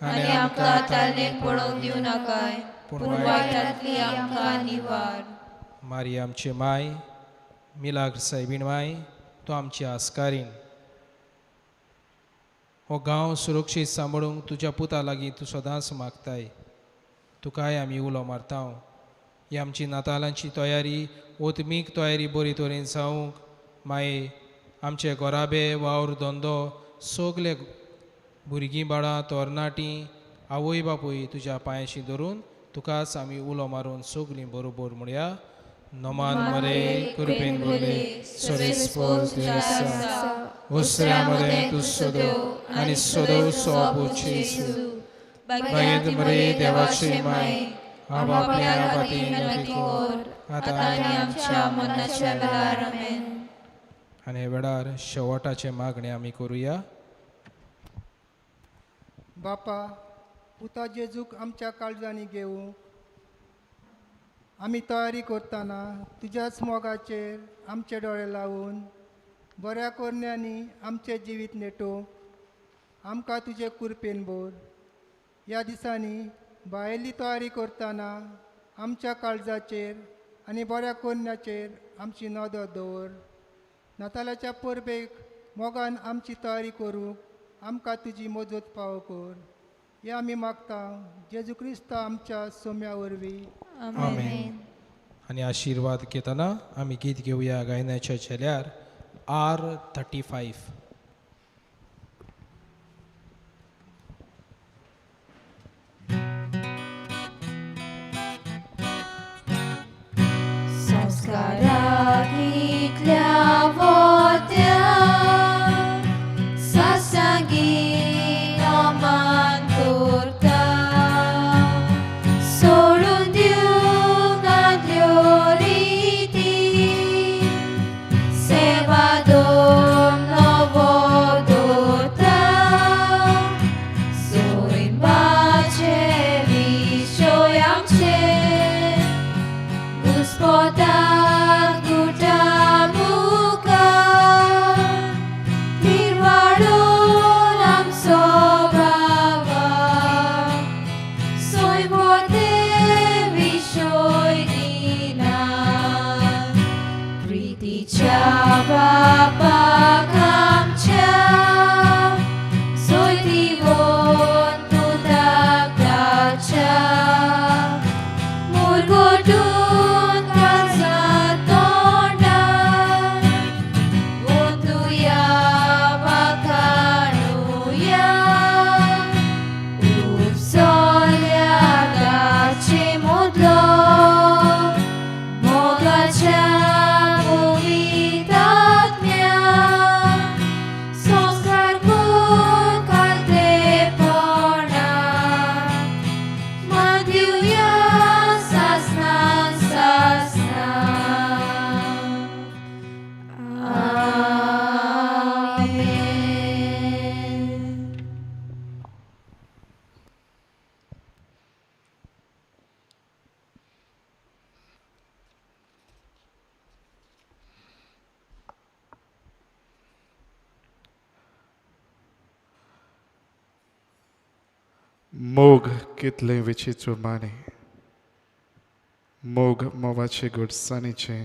आनी आमकां तालनेक पडोवंक दिवं नाकाय, पूण वायटांतली आमकां निवार.
मारी आमची माय, मिलाग्र सायबीण माय, तूं आमची आस्कारीण. हो गांव सुरक्षीत सांबाळूंक तुज्या पुता लागीं तूं सदांच मागताय. तुकाय आमी उलो मारता. ही आमची नातालांची तयारी, ओतमीक तयारी बरी तरेन जावंक माये आमचे घराबे, वावर धंदो सगले भुरगीं बाळां, तरणाटीं, आवय बापूय तुज्या पांयांशी धरून तुकाच आमी उलो मारून सगलीं बरोबर म्हणया. नमान मरे कृपेन बोले सरेस्पोर आसा उसऱ्या मदें तूं सदो आनी सदो सोपूची बागेंत मरे देवाची माय आपल्या खातीर विनंती कर आतां
आनी आमच्या मरणाच्या वेळार. आमेन.
आनी हे वेळार शेवटाचें मागणें आमी करुया.
बापा, पुता जेजूक आमच्या काळजांनी घेवंक आमी तयारी करतना तुज्याच मोगाचेर आमचे दोळे लावन बऱ्या करण्यांनी आमचें जिवीत नेटोवंक आमकां तुजे कृपेन भर. ह्या दिसांनी भायली तयारी करतना आमच्या काळजाचेर आनी बऱ्या करण्याचेर आमची नदर दवर. नातालाच्या परबेक मोगान आमची तयारी करूंक आमकां तुजी मजत पावो कर. हे आमी मागता जेजू क्रिस्त आमच्या सोम्या वरवीं.
आमेन. आनी आशिर्वाद घेतना आमी गीत घेवया गायनाच्या झेल्यार R35.
संस्कारांतल्या वोत्या सासांगी नमान करता, सोडून दिवंक आदल्यो रिती, सेवा दोन नवो दवरता, सैमाचे विशय आमचे घुस्पतात गुटा मुखार, निर्वाडून आमचो भावा, सैमोते विशय दिना, प्रितीच्या बापाक आमच्या सोयदिवोन तुताक ताच्या, मुरगुटून काळजा तोंडार, गोंदुया वाखाणुया, उपसल्या ताचे मुदलो, मोगाच्या पवित्र आत्म्या, संस्कार करून खालतेपणा, मान दिवया सासणां सासणां. आमेन.
मोग कितलें विचित्र माने, मोग मोवाचे गोडसाणीचें,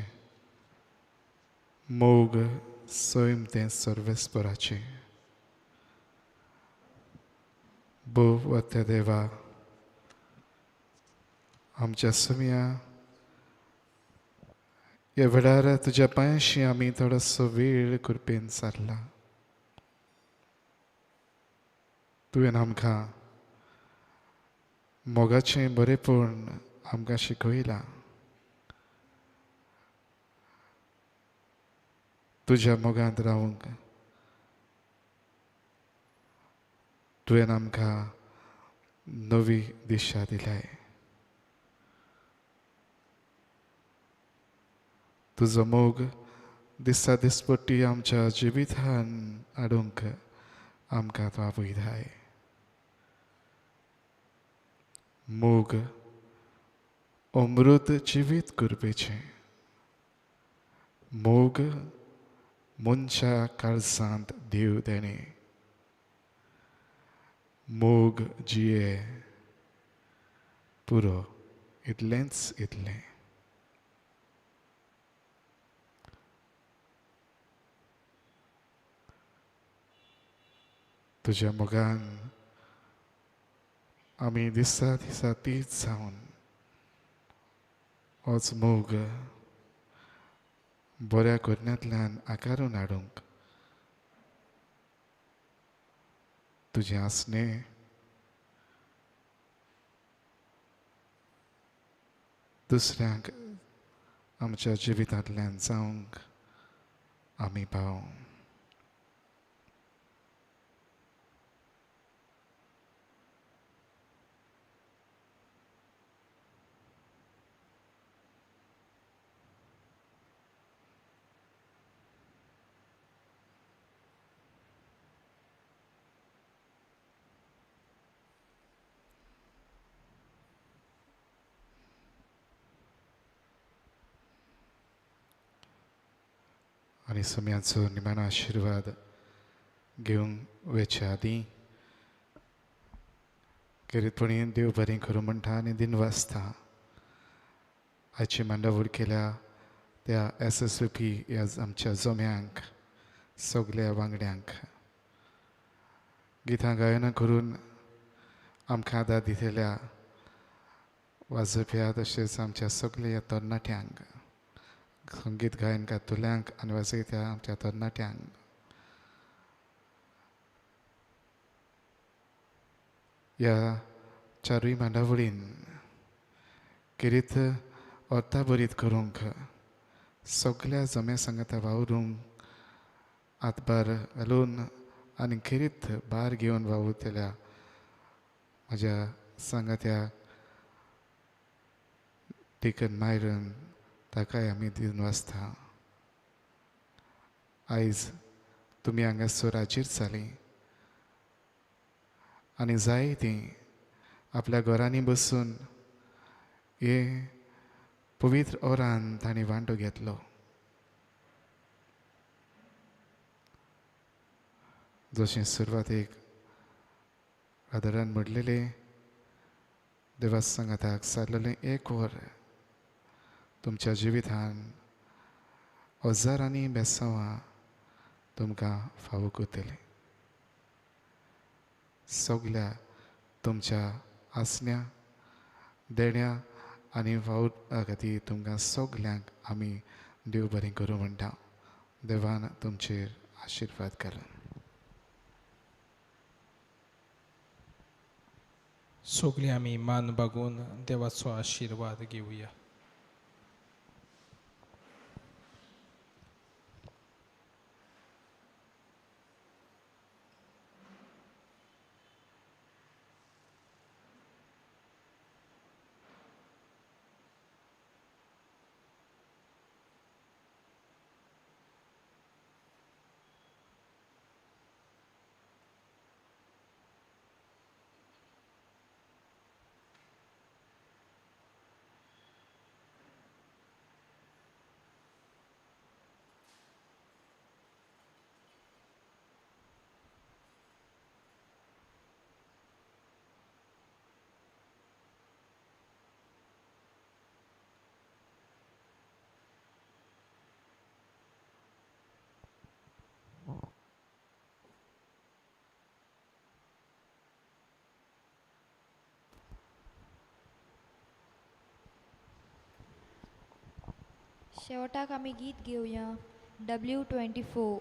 मोग सैम तें सर्वेस्पराचें. भोव वत्या देवा, आमच्या सुमया ह्या वेळार तुज्या पांयांशी आमी थोडोसो वेळ कृपेन सारला. तुवें आमकां मोगाचें बरेंपण आमकां शिकयलां. तुज्या मोगांत रावंक तुवें आमकां नवी दिशा दिलाय. तुजो मोग दिसा दिसपट्टी आमच्या जिवितान हाडूंक आमकां तो आपयताय. मोग अमृत जिवीत करपेचें, मोग मनशा काळजांत देव देणें, मोग जिये पुरो इतलेंच इतलें. तुज्या मोगान आमी दिसा दिसा तीच जावन होच मोग बऱ्या करण्यांतल्यान आकारून हाडूंक तुजें आसणें दुसऱ्यांक आमच्या जिवितांतल्यान जावंक आमी पाव. आनी सम्याचो निमाणो आशिर्वाद घेवंक वेच्या आदीं खेरीतपणी देव बरें करूं म्हणटा आनी दिन वाचता. आयची मांडावळ केल्या त्या SSVP ह्या आमच्या जम्यांक सगल्या वांगड्यांक गितां गायनां करून आमकां आदार दितल्या वाजोवप्या तशेंच आमच्या सगल्या तरणाट्यांक संगीत गायन गातल्यांक आनी वाजयत्या आमच्या तरणाट्यांक ह्या चारूय मांडावळीन खेरीत अर्था भरीत करूंक सगल्या जम्या सांगाता वावरूंक हातभार घालून आनी खेरीत भार घेवन वावुरतल्या म्हज्या सांगात्या टिकन मायरन ताकाय आमी दिन वाचता. आयज तुमी हांगासर हाजीर जालीं आनी जाय तीं आपल्या घरांनी बसून हे पवित्र ओरान तांणी वांटो घेतलो. जशें सुरवातेक आदरान म्हणलेलें देवा सांगाताक सारलेलें एक वर तुमच्या जिवितान हजारांनी बेसांवां तुमकां फावो करतलें. सगल्या तुमच्या आसण्या देण्या आनी वावरा खातीर तुमकां सगल्यांक आमी देव बरें करूं म्हणटा. देवान तुमचेर आशिर्वाद घालूं.
सगळीं आमी मान बागून देवाचो आशिर्वाद घेवया.
शेवटाक आमी गीत घेवया W24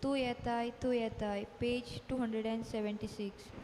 तूं येताय तूं येताय पेज 276.